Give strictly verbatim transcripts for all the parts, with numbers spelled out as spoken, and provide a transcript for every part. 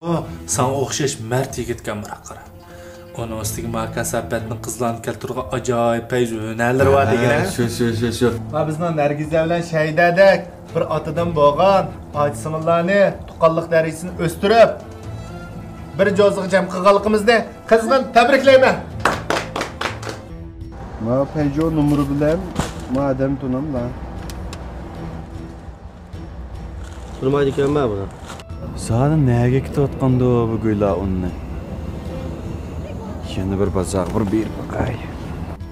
ئۇ ساڭا ئوخشاش مەرد يىگىتكە ئامراق قارا. ئۇنىڭ ئۈستىگە ماكان سەپەتنىڭ قىزلارنى كەلتۈرىدىغان ئاجايىپ پەيزى ھۈنەرلىرى بار دېگىنە. شۇ، شۇ، شۇ، شۇ. ۋە بىزنىڭ نەرگىزە بىلەن شەيدەدەك بىر ئاتىدىن بولغان ئاچا سىڭىللارنى تۇغقانلىق دەرىجىسىنى ئۆستۈرۈپ، بىر جوزىغا جەم قىلغانلىقىمىزنى قىزغىن تەبرىكلەيمەن. ما پەيجو نومۇرى بىلەن ما ئادەم توناملا. تونۇمايدىكەنمەن بۇنى. زادى نەگە كېتىۋاتقاندۇ بۈگۈنلا ئۇننى؟ يەنە بىر بازارغا بىر بېرىپ باقاي.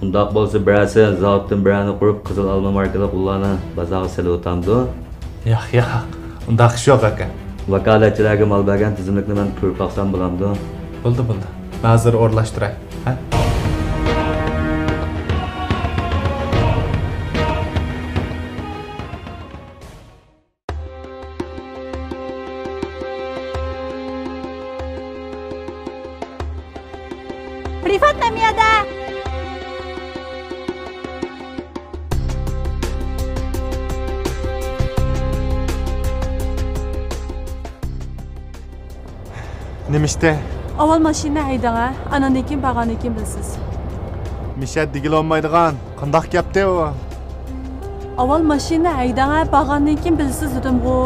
ئۇنداق بولسا بىرەرسى زاۋۇتتىن بىرەرنى قۇرۇپ، قىزىل ئالما ماركىلىق ئۇلارنى بازارغا سېلىۋاتامدۇ؟ ياق، ياق، ئۇنداق ئىش يوق، ئاكا. ۋاكالەتچىلەرگە مال بەرگەن تىزىملىكنى مەن كۆرۈپ باقسام بولامدۇ؟ بولدى، بولدى. مەن ھازىر ئورۇنلاشتۇراي. ھە؟ رىفات نەمىيەدە؟ نېمە ئىشتە؟ ئاۋۋال ماشىنا ھەيدەڭ ھە، ئاناندىن كېيىن بارغاندىن كېيىن بىلىسىز. مىشەت دېگىلى بولمايدىغان، قانداق گەپتى ئۇ؟ ئاۋۋال ماشىنا ھەيدەڭ ھە، بارغاندىن كېيىن بىلىسىز دېدىمغۇ.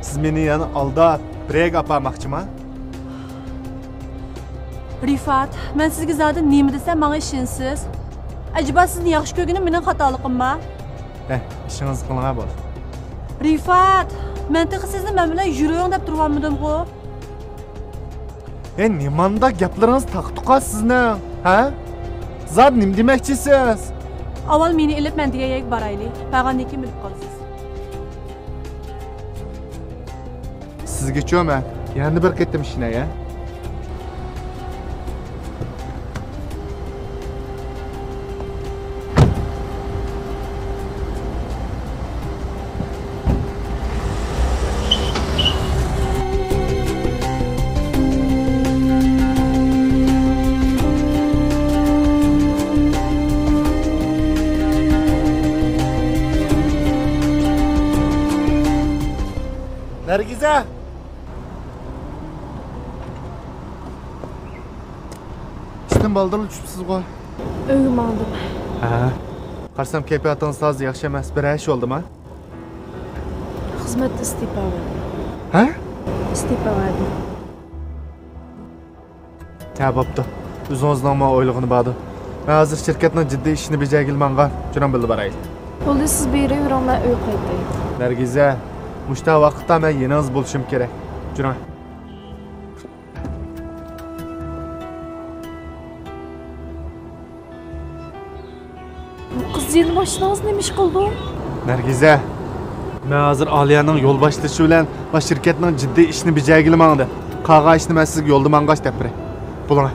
سىز مېنى يەنە ئالداپ، بىر يەرگە ئاپارماقچىما؟ رىفات، مەن سىزگە زادى نېمە دېسەم ماڭا ئىشىنىسىز؟ ئەجەبا سىزنى ياخشى كۆرگىنىم مېنىڭ خاتالىقىمما؟ ھە، ئىشىڭىزنى قىلىڭا بولدى. رىفات، مەن تېخى سىزنى مەن بىلەن يۈرۈڭ دەپ تۇرۇۋالمىدىمغۇ؟ ھە، نېمانداق گەپلىرىڭىز تاقا-تۇقا سىزنىڭ، ھە؟ زادى نېمە دېمەكچىسىز؟ ئاۋۋال مېنى ئېلىپ مەن دېگەن يەرگە بارايلى، بارغاندىن كېيىن بىلىپ قالىسىز. سىزگىچۇ مەن يەنە بىر قېتىم ئىشىنەي ھە؟ نەرگىزە! ئىشتىن بالدۇرلا چۈشۈپسىزغۇ؟ ئۆيگە ماڭدىم. ھە. قارىسام، كەيپىياتىڭىز تازا ياخشى ئەمەس. بىرەر ئىش بولدىما؟ خىزمەتتىن ئىستېپا بەردىم. ھە؟ ئىستېپا بەردىم. ھە، بوپتۇ. ئۆزىڭىزنىڭمۇ ئويلىغىنى باردۇ. مەن ھازىر شىركەتنىڭ جىددىي ئىشىنى بېجەرگىلى ماڭغان. جۈرۈڭ، بىللە بارايلى. بولدى، سىز بېرىۋېرىڭ، مەن ئۆيگە قايتاي. نەرگىزە، مۇشۇنداق ۋاقىتتا مەن يېنىڭىزدا بولۇشۇم كېرەك. جۈرۈڭ. بۇ قىز يەنە ماشىنىڭىزنى نېمە ئىش قىلدى؟ نەرگىزە، مەن ھازىر ئالىيەنىڭ يول باشلىشى بىلەن مانا شىركەتنىڭ جىددىي ئىشىنى بېجەرگىلى ماڭدىم. قالغان ئىشنى مەن سىزگە يولدا ماڭغاچ دەپ بېرەي. بولۇڭ.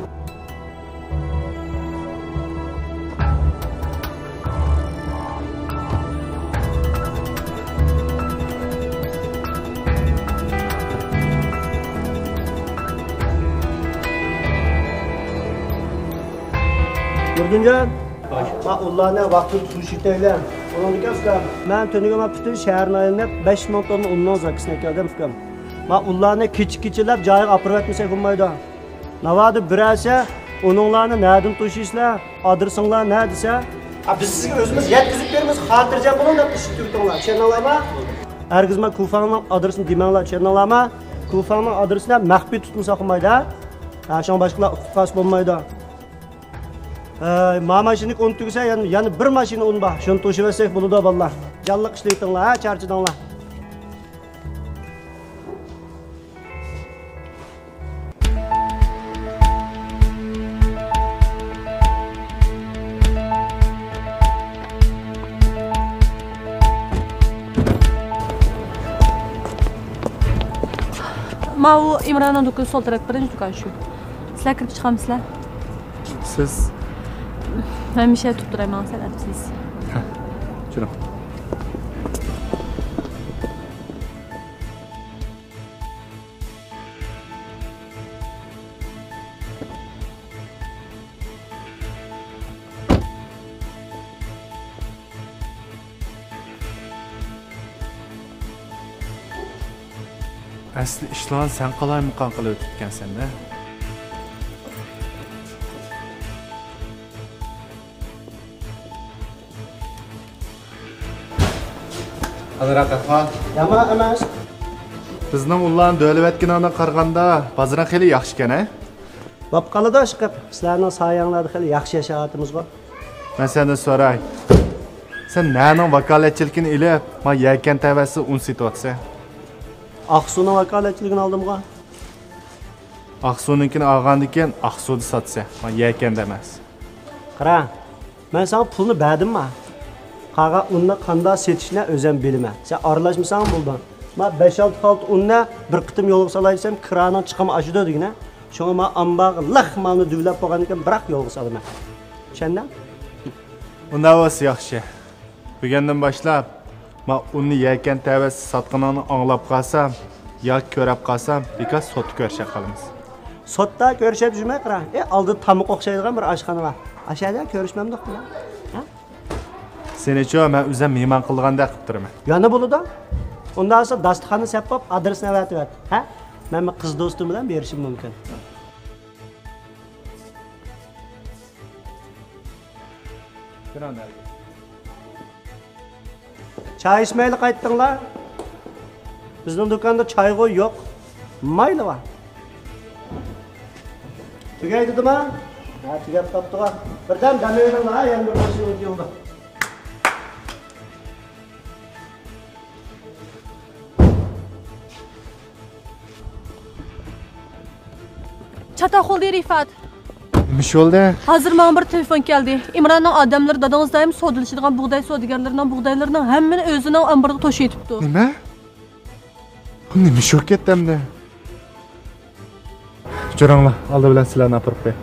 نۇردىنجان، ما ئۇلارنى ۋاقتىدا تونۇشۇۋېتەيلى. ئۇنىڭدىكى ئۇكام، مەن تۈنۈگۈن ما پۈتۈن شەھەرنى ئايلىنىپ، بەش مىڭ توننا ئۇننىڭ زاكىسىنى ئەكەلدىم، ئۇكام. ما ئۇلارنى كېچە-كېچىلەپ جايىغا ئاپىرىۋەتمىسەك بولمايدۇ. ناۋادا بىرەرسى ئۇنىڭلارنى نەدىن توشۇيسىلەر، ئادرېسىڭلار نە دېسە، ئا، بىز سىزگە ئۆزىمىز يەتكۈزۈپ بېرىمىز، خاتىرجەم بولۇڭ دەپ ئىشىك تۈرتۈڭلار، چۈشەندىڭلارمۇ؟ ھەرگىزمۇ كۇفاڭنىڭ ئادرېسىنى دېمەڭلار، چۈشەندىڭلارمۇ؟ كۇفاڭنىڭ ئادرېسىنى مەخپىي تۇتمىساق بولمايدۇ، ھە؟ ھە، شۇڭا باشقىلار ئۇقۇپ قالسا بولمايدۇ. ھەي، ما ماشىنىنى ئۇن تۈگىسە، يەنە، يەنە بىر ماشىنا ئۇن بار، شۇنى توشۇۋەتسەك بولىدۇ، بالىلار. جانلىق ئىشلىۋېتىڭلار، ھە، چارچىدىڭلار. ماۋۇ ئىمراننىڭ دۇكىنى سول تەرەپ، بىرىنچى دۇكان شۇ. سىلەر كىرىپ چىقامسىلەر؟ سىز؟ مەن مىشە تۇتۇپ تۇراي، ماڭا سەل ئەدىپسىز. ھە، جۈرۈڭ. ئەسلى ئىشلارنى سەن قالايمىقان قىلىۋېتىپتىكەنسەن-دە. قانداق ئەھۋال؟ يامان ئەمەس. بىزنىڭ ئۇلارنى دۆلىۋەتكىنىڭدىن قارىغاندا، بازىرىڭ خېلى ياخشىكەن-ھە؟ بوپ قالىدۇ، ئىشقىلىپ. سىلەرنىڭ سايەڭلاردا خېلى ياخشى ياشاۋاتىمىزغۇ. مەن سەندىن سوراي. سەن نەنىڭ ۋاكالەتچىلىكىنى ئېلىپ، ما يەكەن تەۋەسىدە ئۇن سېتىۋاتىسەن؟ ئاقسۇنىڭ ۋاكالەتچىلىكىنى ئالدىمغۇ. ئاقسۇنىڭكىنى ئالغاندىن كېيىن ئاقسۇدا ساتىسەن. ما يەكەندە ئەمەس. قارا، مەن ساڭا پۇلنى بەردىمما؟ قالغان ئۇننى قانداق سېتىشنى ئۆزۈم بىلىمەن. سەن ئارىلاشمىساڭ بولىدۇ. ما بەش-ئالتە خالتا ئۇننى بىر قېتىم يولغا سالاي دېسەم، كىرانىڭ چىقىمى ئاشىدۇ دېگىنە. شۇڭا ما ئامبارغا لىق مالنى دۈۋىلەپ بولغاندىن كېيىن بىراق يولغا سالىمەن. چۈشەندىڭ؟ ئۇنداق بولسا ياخشى. بۈگۈندىن باشلاپ، ما ئۇننى يەكەن تەۋەسىدە ساتقىنىڭنى ئاڭلاپ قالسام ياكى كۆرۈپ قالسام، بىكار سوتتا كۆرۈشۈپ قالىمىز. سوتتا كۆرۈشۈپ يۈرمەي قارا. ئە، ئالدىدا تامىقى ئوخشايدىغان بىر ئاشخانا بار. ئاشۇ يەردە كۆرۈشمەمدۇق بىلەن. ھە؟ سېنىچۇ، مەن ئۆزۈم مېھمان قىلىدىغاندەك قىلىپ تۇرىمەن. يەنە بولىدۇ. ئۇنداق بولسا داستىخاننى سەپ قويۇپ، ئادرېسنى ئەۋەتىۋەت. ھە؟ مەن بىر قىز دوستۇم بىلەن بېرىشىم مۇمكىن. چاي ئىچمەيلا قايتتىڭلار؟ بىزنىڭ دۇكاندا چايغۇ يوق. مايلى بار. تۈگەي دېدىما؟ ھە، تۈگەپ قاپتىغۇ. بىردەم دەم ئېلىڭلار، ھە، يەنە بىر ماشىنا كېلىدۇ. چاتاق بولدى، رىفات. نېمە ئىش بولدى؟ ھازىر ماڭا بىر تېلېفون كەلدى. ئىمراننىڭ ئادەملىرى دادىڭىز دائىم سودىلىشىدىغان بۇغداي سودىگەرلىرىنىڭ بۇغدايلىرىنىڭ ھەممىنى ئۆزىنىڭ ئامبىرىغا توشۇۋېتىپتۇ. نېمە؟ بۇ نېمە ئىش بولۇپ كەتتى ئەمدى؟ ئۇچراڭلار، ئالدى بىلەن سىلەرنى ئاپىرىپ قوياي.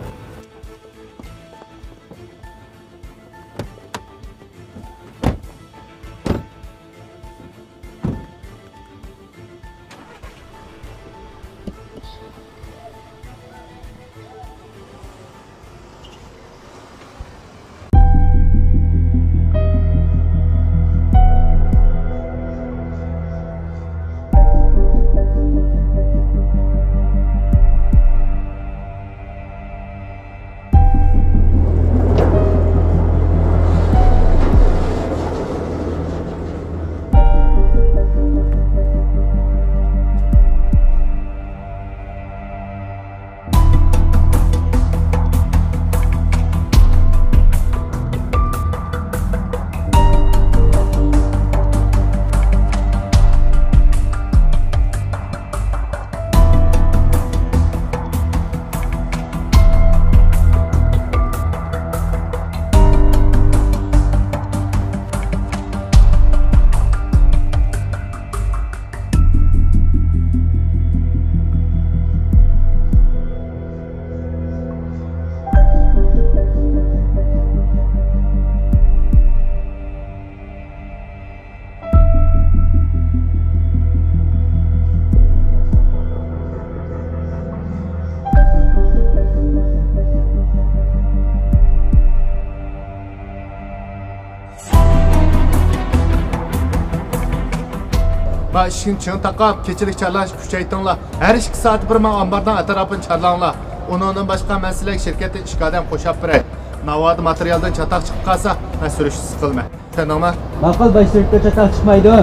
ما ئىشىكنى چىڭ تاقاپ، كېچىلىك چارلاشنى كۈچەيتىڭلار. ھەر ئىككى سائەتتە بىر ماڭا ئامبارنىڭ ئەتراپىنى چارلاڭلار. ئۇنىڭدىن باشقا، مەن سىلەرگە شىركەتتىن ئىككى ئادەم قوشاپ بېرەي. ناۋادا ماتېرىيالدىن چاتاق چىقىپ قالسا، مەن سۈرۈشسىز قىلىمەن. چۈشەندىڭمۇ؟ ماقۇل، باش سۈرۈكتە چاتاق چىقمايدۇ.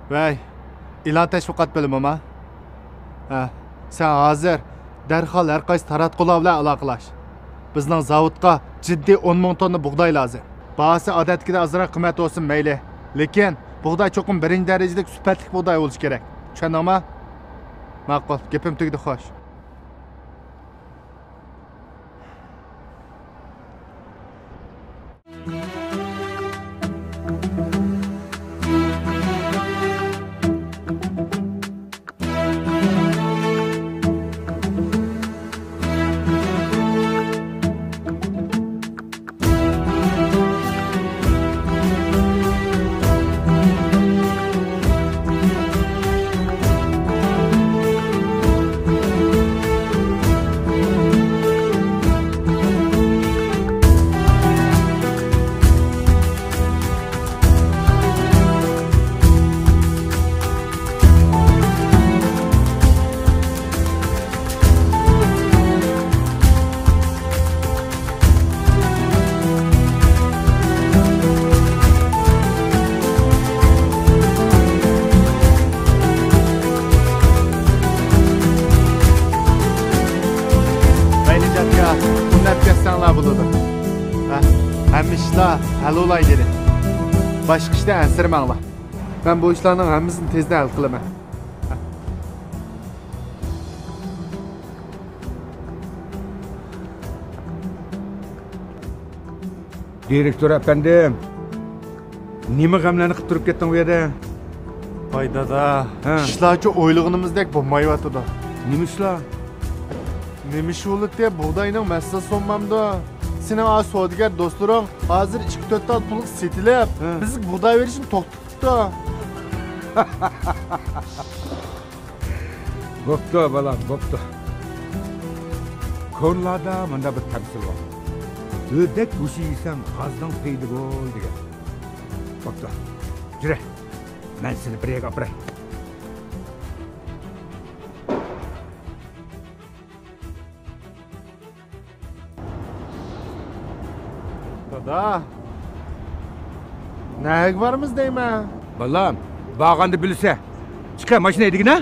ۋەي، ئېلان تەشۋىقات بۆلۈمىما؟ ھە، سەن ھازىر دەرھال ھەر قايسى تاراتقۇلار بىلەن ئالاقىلەش. بىزنىڭ زاۋۇتقا جىددىي ئون مىڭ توننا بۇغداي لازىم. باھاسى ئادەتتىكىدىن ئازراق قىممەت بولسۇن مەيلى، لېكىن بۇغداي چوقۇم بىرىنچى دەرىجىلىك سۈپەتلىك بۇغداي بولۇشى كېرەك. چۈشەندىڭما؟ ماقۇل، گېپىم تۈگىدى، خوش. ھەل بولاي دېدى. باشقا ئىشتا ئەنسىرىمەڭلار. مەن بۇ ئىشلارنىڭ ھەممىسىنى تېزدىن ھەل قىلىمەن. دىرېكتور ئەپەندىم، نېمە غەملەرنى قىلىپ تۇرۇپ كەتتىڭ بۇ يەردە؟ ۋاي دادا، ھە. ئىشلارچۇ ئويلىغىنىمىزدەك بولمايۋاتىدۇ. نېمە ئىشلار؟ نېمە ئىش بولىدۇ، بۇغداينىڭ مەسىلىسى سۇنمامدۇ؟ سېنىڭ ئا سودىگەر دوستلىرىڭ ھازىر ئىككى تۆت تال پۇلغا سېتىلىپ، ھە، بىزگە بۇغداي بېرىشنى توختىتىپتۇ. بوپتۇ، بالام، بوپتۇ. كونىلاردا مۇنداق بىر تەمسىل بار. ئۆدەك گۆشى يېسەڭ، غازدىن پەيدا بول، دېگەن. بوپتۇ. يۈرە. مەن سېنى بىر يەرگە ئاپىراي. دادا، نەگە بارىمىز دەيمەن؟ بالام، بارغاندا بىلىسەن. چىقە، ماشىنا ھەيدىگىنە.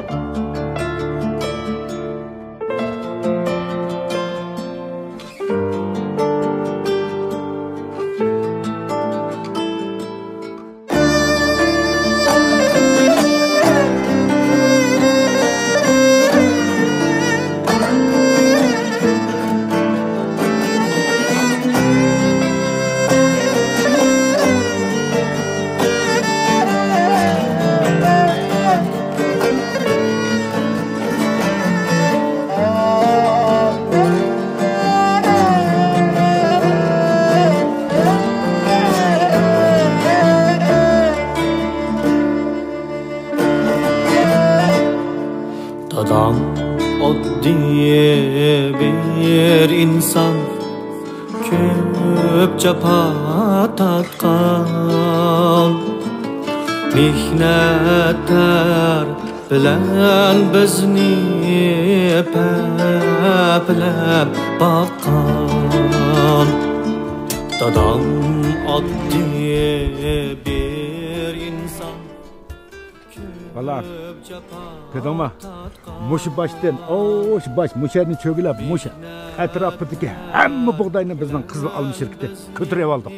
دادام ئاددىي بىر ئىنسان، كۆپ جاپا تارتقان، مېھنەت تەر بىلەن بىزنى پەپلەپ باققان. دادام ئاددىي بىر ئىنسان. بالام، كۆردۈڭمۇ؟ مۇشۇ باشتىن، ئوش باش، مۇشۇ يەردىن چۆگىلەپ، مۇشۇ ئەتراپىدىكى ھەممە بۇغداينى بىزنىڭ قىزىل ئالما شىركىتى كۆتۈرۈۋالدۇق.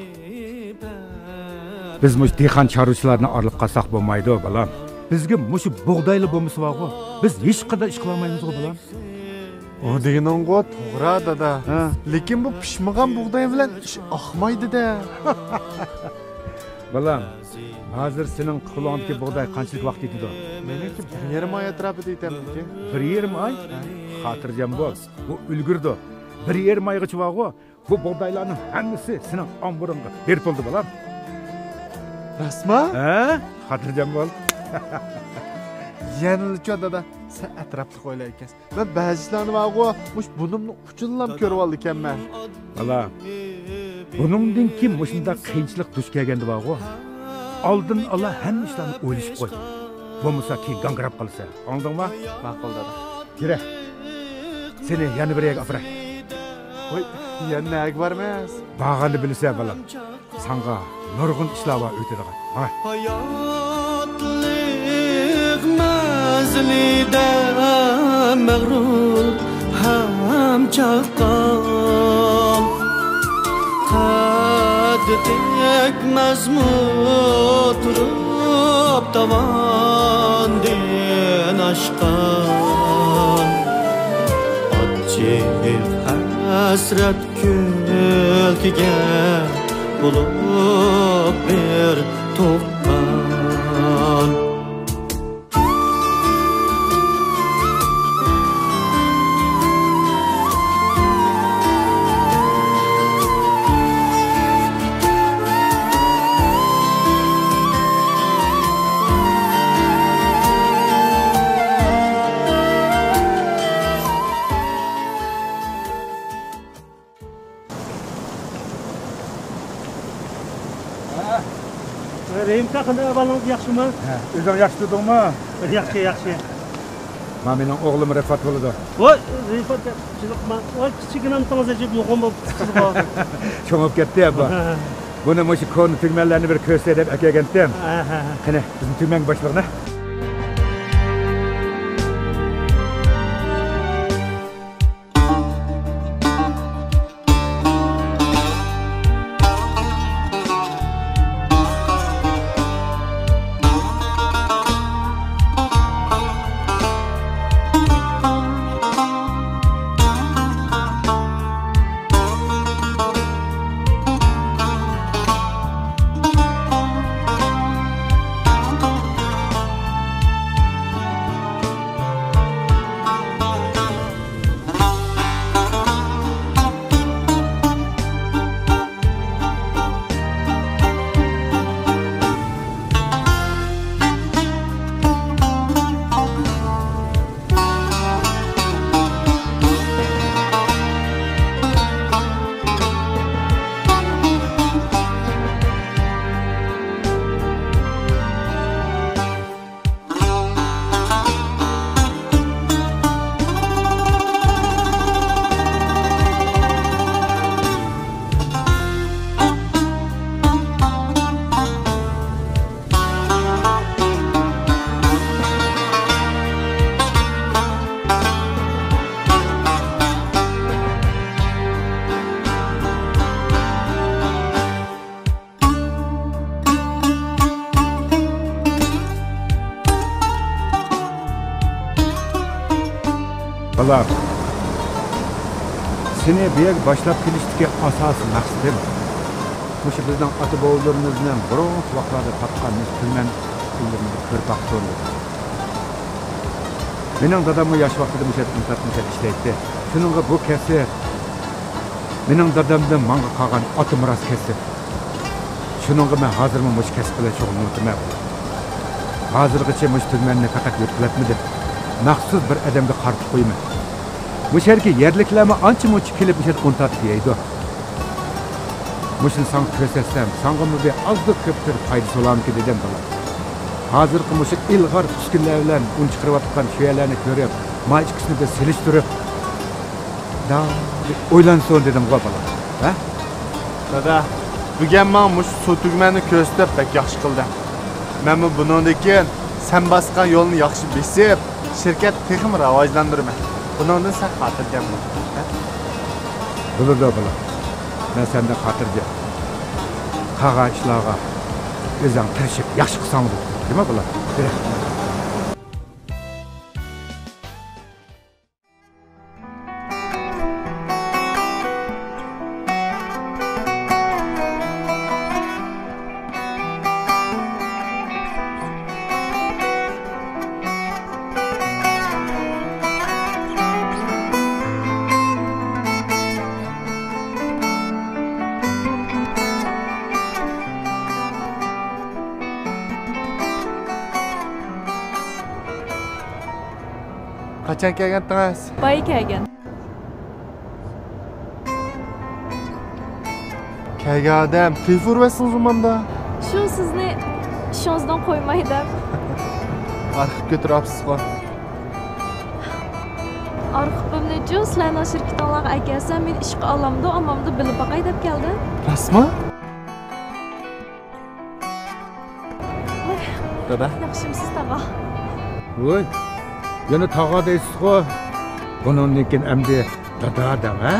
بىز مۇشۇ دېھقان چارۋىچىلارنى ئارىلىپ قالساق بولمايدۇ، بالام. بىزگە مۇشۇ بۇغدايلا بولمىسا بارغۇ، بىز ھېچقانداق ئىش قىلالمايمىزغۇ، بالام. ئۇ دېگىنىڭغۇ توغرا، دادا. ھە. لېكىن بۇ پىشمىغان بۇغداي بىلەن ئىش ئاقمايدۇ-دە. بالام، ھازىر سېنىڭ قولۇڭدىكى بۇغداي قانچىلىك ۋاقىت يېتىدۇ؟ مېنىڭكى بىر يېرىم ئاي ئەتراپىدا يېتەمدىكىن. بىر يېرىم ئاي؟ ھە. خاتىرجەم بول، بۇ ئۈلگۈردى. بىر يېرىم ئايغىچە بارغۇ، بۇ بۇغدايلارنىڭ ھەممىسى سېنىڭ ئامبىرىڭغا بېرىپ بولدى، بالام. راستمۇ؟ ھە؟ خاتىرجەم بول. يەنىلىچۇ، دادا، سەن ئەتراپلىق ئويلايدىكەنسەن. مەن بەزى ئىشلارنى بارغۇ، مۇشۇ بۇرنۇمنىڭ ئۇچىدىنلا كۆرۈۋالىدىكەنمەن. بالا، بۇنىڭدىن كېيىن مۇشۇنداق قىيىنچىلىق دۇچ كەلگەندە بارغۇ، ئالدىن ئالا ھەممە ئىشلارنى ئويلىشىپ قوي. بولمىسا كېيىن گاڭگىراپ قالىسەن. ئاڭلىدىڭما؟ ماقۇل، دادا. يۈرە. سېنى يەنە بىر يەرگە ئاپىراي. ۋاي، يەنە نەگە بارىمىز؟ بارغاندا بىلىسەن، بالام. ساڭا نۇرغۇن ئىشلار بار ئۆتىدىغان. ماڭە. ھاياتلىق مەنزىلىدە مەغرۇر ھەم چاققان، قەد تەگمەسمۇ تۇرۇپ داۋاندىن ئاشقان، ئاچچىق ھەسرەت كۈلكىگە بولۇپ بىر تۇغقان. رەھىمكا، قانداق ئەھۋالىڭىز، ياخشىمۇ؟ ھە، ئۆزۈڭ ياخشى تۇردۇڭمۇ؟ ياخشى، ياخشى. ما مېنىڭ ئوغلۇم رىفات بولىدۇ. ۋاي، رىفات دەپ جىلىقما. ۋاي، كىچىككىنە ئانىڭىز ئەجەب يوغان بولۇپ قىزىغۇ. چوڭ بولۇپ كەتتى، ئابا. ھە، ھە. بۇنى مۇشۇ كونا تۈگمەنلەرنى بىر كۆرسە دەپ ئەكەلگەنتىم. ھە، ھە، ھە. قېنى، بىزنى تۈگمەنگە باشلىغىنا. بالام، سېنى بۇ يەرگە باشلاپ كېلىشتىكى ئاساسىي مەقسىتىم مۇشۇ بىزنىڭ ئاتا-بوۋىلىرىمىزنىڭ بۇرۇنقى ۋاقىتلاردا تاپقان مۇشۇ تۈگمەن ئۇلىرىمىزنى كۆرۈپ باقسۇن دېدىم. مېنىڭ داداممۇ ياش ۋاقتىدا مۇشۇ يەردە ئىنتىزامدا ئىشلەيتتى. شۇنىڭغا بۇ كەسىپ مېنىڭ دادامدىن ماڭا قالغان ئاتا مىراس كەسىپ. شۇنىڭغا مەن ھازىرمۇ مۇشۇ كەسىپ بىلەن شۇغۇللىنىۋاتىمەن. ھازىرغىچە مۇشۇ تۈگمەننى پەقەت يۆتكىلەتمىدىم. مەخسۇس بىر ئادەمگە قارىتىپ قويىمەن. مۇشۇ يەرگە يەرلىكلەرمۇ ئانچە-مۇنچە كېلىپ مۇشۇ يەردە ئۇن تارتىپ يەيدۇ. مۇشۇنى ساڭا كۆرسەتسەم، ساڭىمۇ بىر ئازدۇر كۆپتۇر پايدىسى بولارمىكىن دېدىم، بالام. ھازىرقى مۇشۇ ئىلغار ئۈسكۈنىلەر بىلەن ئۇن چىقىرىۋاتقان شۇ يەرلەرنى كۆرۈپ، ما ئىككىسىنى بىر سېلىشتۇرۇپ، داڭ دەپ ئويلانسۇن دېدىمغۇ، بالام. ھە؟ دادا، بۈگۈن ماڭا مۇشۇ سۇ تۈگمەننى كۆرسىتىپ بەك ياخشى قىلدىڭ. مەنمۇ بۇنىڭدىن كېيىن سەن باسقان يولنى ياخشى بېسىپ، شىركەت تېخىمۇ راۋاجلاندۇرىمەن. بۇنىڭدىن سەن خاتىرجەم بول. ھە؟ بولىدۇ، بالام. مەن سەندىن خاتىرجەم. قالغان ئىشلارغا ئۆزۈڭ تىرىشىپ ياخشى قىلساڭ بولىدۇ. نېمە، بالام؟ يۈرە. قاچان كەلگەنتىڭىز؟ بايا كەلگەن. كەلگەن ئادەم تېلېفون ئۇرۇۋەتسىڭىز بولمامدا؟ شۇ سىزنى ئىشىڭىزدىن قويماي دەپ. ئارخىپ كۆتۈرۈۋاپسىزغۇ. ئارخىپىمنىچۇ سىلەرنىڭ شىركىتىڭلارغا ئەكەلسەم، مېنى ئىشقا ئالامدۇ، ئالمامدۇ بىلىپ باقاي دەپ كەلدىم. راستمۇ؟ دادا. ياخشىمسىز، تاغا؟ ۋوي، يەنە تاغا دەيسىزغۇ؟ بۇنىڭدىن كېيىن ئەمدى دادا دەڭ، ھە؟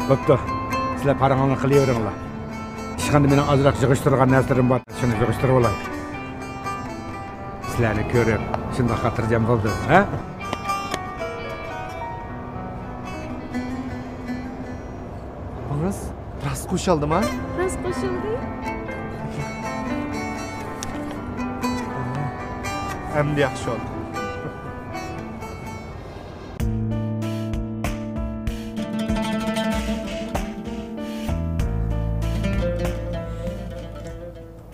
بوپتۇ، سىلەر پارىڭلارنى قىلىۋېرىڭلار. ئىشخانىدا مېنىڭ ئازراق يىغىشتۇرغان نەرسىلىرىم بار، شۇنى يىغىشتۇرۇۋالاي. سىلەرنى كۆرۈپ شۇنداق خاتىرجەم بولدۇم، ھە؟ ئاپىڭىز راست قوشالدىما؟ راست قوشۇلدى. ئەمدى ياخشى بولدى.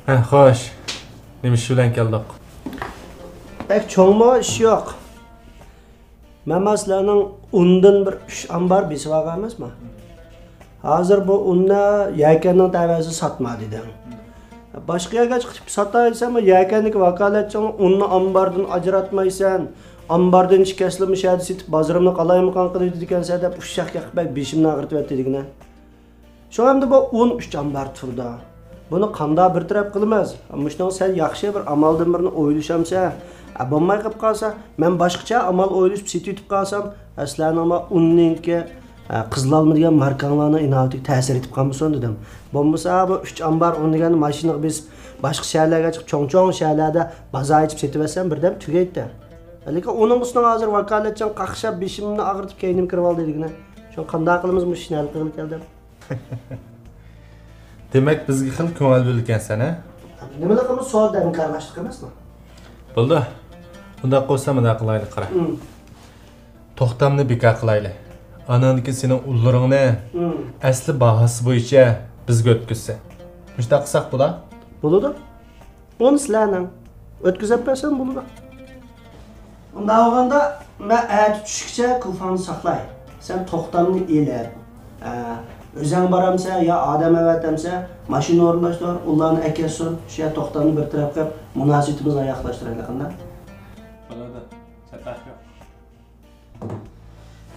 ھە، خوش. نېمە ئىش بىلەن كەلدۇق؟ بەك چوڭمۇ ئىش يوق. مەن مانا سىلەرنىڭ ئۇندىن بىر ئۈچ ئامبار بېسىۋالغان ئەمەسمۇ؟ ھازىر بۇ ئۇننى يەكەننىڭ تەۋەسىدە ساتما دېدىڭ. باشقا يەرگە چىقىپ ساتاي دېسەم، يەكەندىكى ۋاكالەتچىڭ ئۇننى ئامباردىن ئاجراتمايسەن، ئامباردىن شىكەستلىمە شەدە سېتىپ، بازىرىمنى قالايمىقان قىلىدۇ دېگەن سەدەپ ئۇششاق گەپ قىلىپ بېشىمنى ئاغرىتىۋەتتى دېگىنە. شۇڭا ئەمدى بۇ ئۇن ئۈچ ئامبار تۇرىدۇ. بۇنى قانداق بىر تەرەپ قىلىمىز؟ مۇشۇنىڭ سەن ياخشى بىر ئامالدىن بىرنى ئويلىشامسەن؟ ئە، بولماي قېلىپ قالسا، مەن باشقىچە ئامال ئويلىشىپ سېتىۋېتىپ قالسام، ئە، سىلەرنىڭ ما ئۇننىڭكى، ئە، قىزىل ئالما دېگەن ماركاڭلارنىڭ ئىناۋىتىگە تەسىر ئېتىپ قالمىسۇن دېدىم. بولمىسا بۇ ئۈچ ئامبار ئۇن دېگەننى ماشىنىغا بېسىپ، باشقا شەھەرلەرگە چىقىپ، چوڭ-چوڭ شەھەرلەردە بازار ئېچىپ سېتىۋەتسەم بىردەم تۈگەيتتى. لېكىن ئۇنىڭ ئۈستىگە ھازىر ۋاكالەتچىڭ قاقشاپ بېشىمنى ئاغرىتىپ كەينىمگە كىرىۋالدى دېگىنە. شۇڭا قانداق قىلىمىز، مۇشۇ ئىشنى ھەل قىلغىلى كەلدىم. دېمەك، بىزگە خېلى كۆڭۈل بۆلىدىكەنسەن، ھە؟ نېمىلا قىلمىسا سودا ھەمكارلاشلىق ئەمەسمۇ؟ بولدى. ئۇنداق بولسا مۇنداق قىلايلى، قارا. ھىم. توختامنى بىكار قىلايلى. ئانىڭدىكى سېنىڭ ئۇنلىرىڭنى ھىم. ئەسلى باھاسى بويىچە بىزگە ئۆتكۈزسە. مۇشۇنداق قىلساق بولا؟ بولىدۇ. ئۇنى سىلەرنىڭ. ئۆتكۈزۈپ بەرسەم بولىدۇ. ئۇنداق بولغاندا، مەن ئەتە چۈشكىچە كۇفاڭنى ساقلاي. سەن توختامنى ئېلىپ، ئە، ئۆزەڭ بارامسەن يا ئادەم ئەۋەتەمسەن، ماشىنا ئورۇنلاشتۇر، ئۇلارنى ئەكەلسۇن، شۇ يەر توختامنى بىر تەرەپ قىلىپ، مۇناسىۋىتىمىزنى ئاياغلاشتۇرايلى، قانداق؟ بولىدۇ. چاتاق يوق.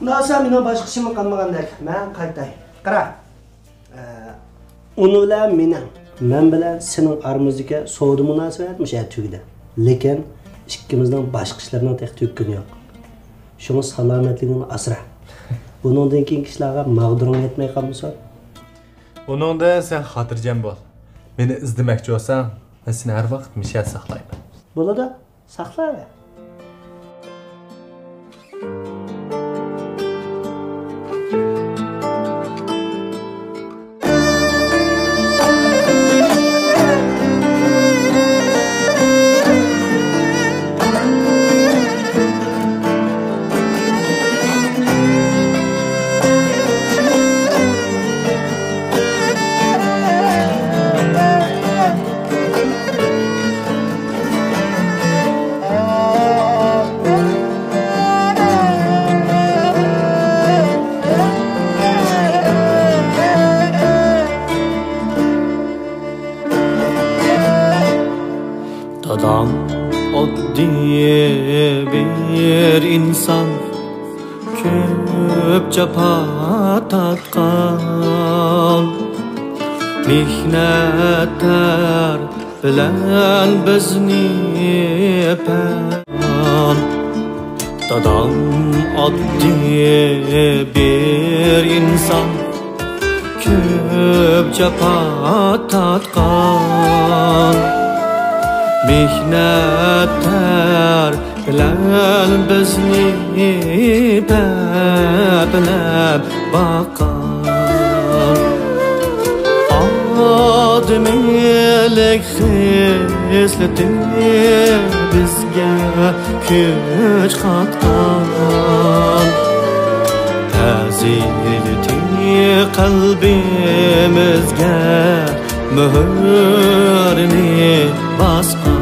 ئۇنداق بولسا مېنىڭ باشقا ئىشىممۇ قالمىغاندەك. مەن قايتاي. قارا. ئە، ئۇنى بىلەن مېنىڭ، مەن بىلەن سېنىڭ ئارىمىزدىكى سودا مۇناسىۋەت مۇشۇ يەردە تۈگىدى. لېكىن ئىككىمىزنىڭ باشقا ئىشلىرىنىڭ تېخى تۈگىگىنى يوق. شۇڭا سالامەتلىكىڭنى ئاسرا. بۇنىڭدىن كېيىنكى ئىشلارغا ماغدۇرۇڭ يەتمەي قالمىسۇن. ئۇنىڭدىن سەن خاتىرجەم بول. مېنى ئىزدىمەكچى بولساڭ، مەن سېنى ھەر ۋاقىت مۇشۇ يەردە ساقلايمەن. بولىدۇ. ساقلاۋەر. دادام ئاددىي بىر ئىنسان، كۆپ جاپا تارتقان، مېھنەت تەر بىلەن بىزنى پەن. دادام ئاددىي بىر ئىنسان، كۆپ جاپا تارتقان، مېھنەت تەر بىلەن بىزنى بەپلەپ باققان. ئادىمىيلىك خىسلىتى بىزگە كۈچ قاتقان، پەزىلىتى قەلبىمىزگە مۆھۈرنى باسقان.